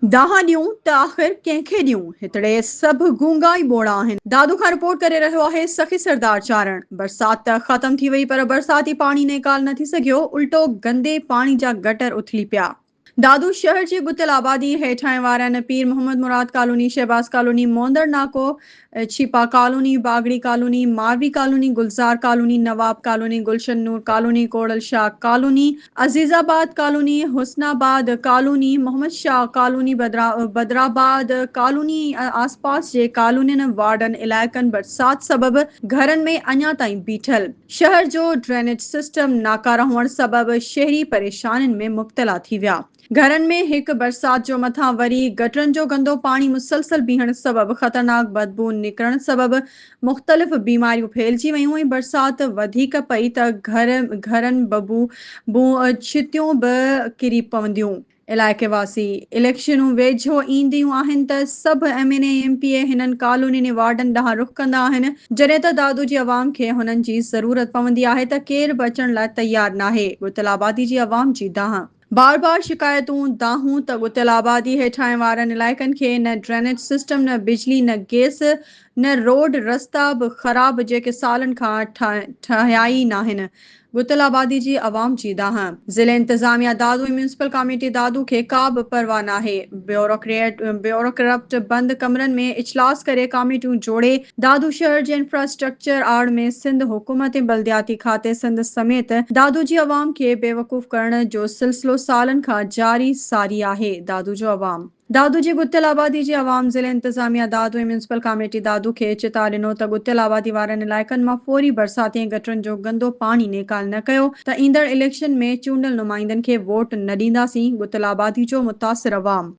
دانهن ڏيون ته آخر ڪنهن کي ڏيون، هتڙي سڀ گونگا ئي ٻوڙا آهن. دادو کان رپورٽ ڪري رهيو آهي سخي سردار چارڻ. برسات ته ختم ٿي وئي پر برساتي پاڻي نيڪال نه ٿي سگهيو، الٽو گندي پاڻي جا گٽر اٿلي پيا. دادو شهر جي ڳتيل آبادي هيٺاهين وارن Pir Muhammad Murad colony, Shahbaz colony, Mondar Nako, Chhipa colony, Bagri colony, Marvi colony, Gulzar colony, Nawab colony, Gulshan Noor colony, Koral Shah colony, Azizabad colony, Hasnabad colony, Muhammad Shah colony, Badrabad colony ۽ آسپاس جي ڪالونين وارڊن علائقن برسات سبب گهرن ۾ اڃا تائين بيٺل شهر جو ڊرينيج سسٽم ناڪاره هئڻ سبب شهري پريشانين ۾ مبتلا ٿي ويا. گهرن ۾ هڪ برسات جو مٿان وري گٽرن جو گندو پاڻي مسلسل بيهڻ سبب خطرناڪ بدبوء نڪرڻ سبب مختلف بيماريون ڦهلجي ويون ۽ برسات وڌيڪ پئي ته گهر گهرن ببو بون ڇتيون به ڪري پونديون. علائقي واسي اليڪشنون ويجهو اينديون آهن ته سڀ M N A ۽ M P A هنن ڪالونين ۽ وارڊن ڏانهن رخ ڪندا آهن جڏهن ته دادو جي عوام کي هنن جي ضرورت پوندي آهي ته ڪير به اچڻ لاء تيار ناهي ڳتيل آبادي جي عوام جي دانهن بار بار شڪايتون، دانهون ته ڳتيل آبادي هيٺاهين وارن علائقن کي نه ڊرينيج سسٽم نه بجلي نه گيس نه روڊ رستا به خراب جيڪي سالن کان ٺهيا ئي ناهن ڳتيل آبادي جي عوام جي دانهن. ضلعي انتظاميا دادو ۽ ميونسپل ڪاميٽي دادو کي ڪا به پرواهه ناهي بيوروڪريٽ بيوروڪرپٽ بند ڪمرن ۾ اجلاس ڪري ڪاميٽيون جوڙي دادو شهر جي انفراسٽرڪچر آڙ ۾ سنڌ حڪومت ۽ بلدياتي کاتي سنڌ سميت دادو جي عوام کي بيوقوف ڪرڻ جو سلسلو سالن کان جاري ساري آهي دادو جو عوام دادو جي ڳتيل آبادي جي عوام ضلعي انتظاميا دادو ۽ ميونسپل ڪاميٽي دادو کي چتاء ڏنو ته ڳتيل آبادي وارن علائقن مان فوري برساتي ۽ گٽرن جو گندو پاڻي نيڪال نه ڪيو ته ايندڙ اليڪشن ۾ چونڊيل نمائندن کي ووٽ نه ڏينداسين ڳتيل آبادي جو متاثر عوام.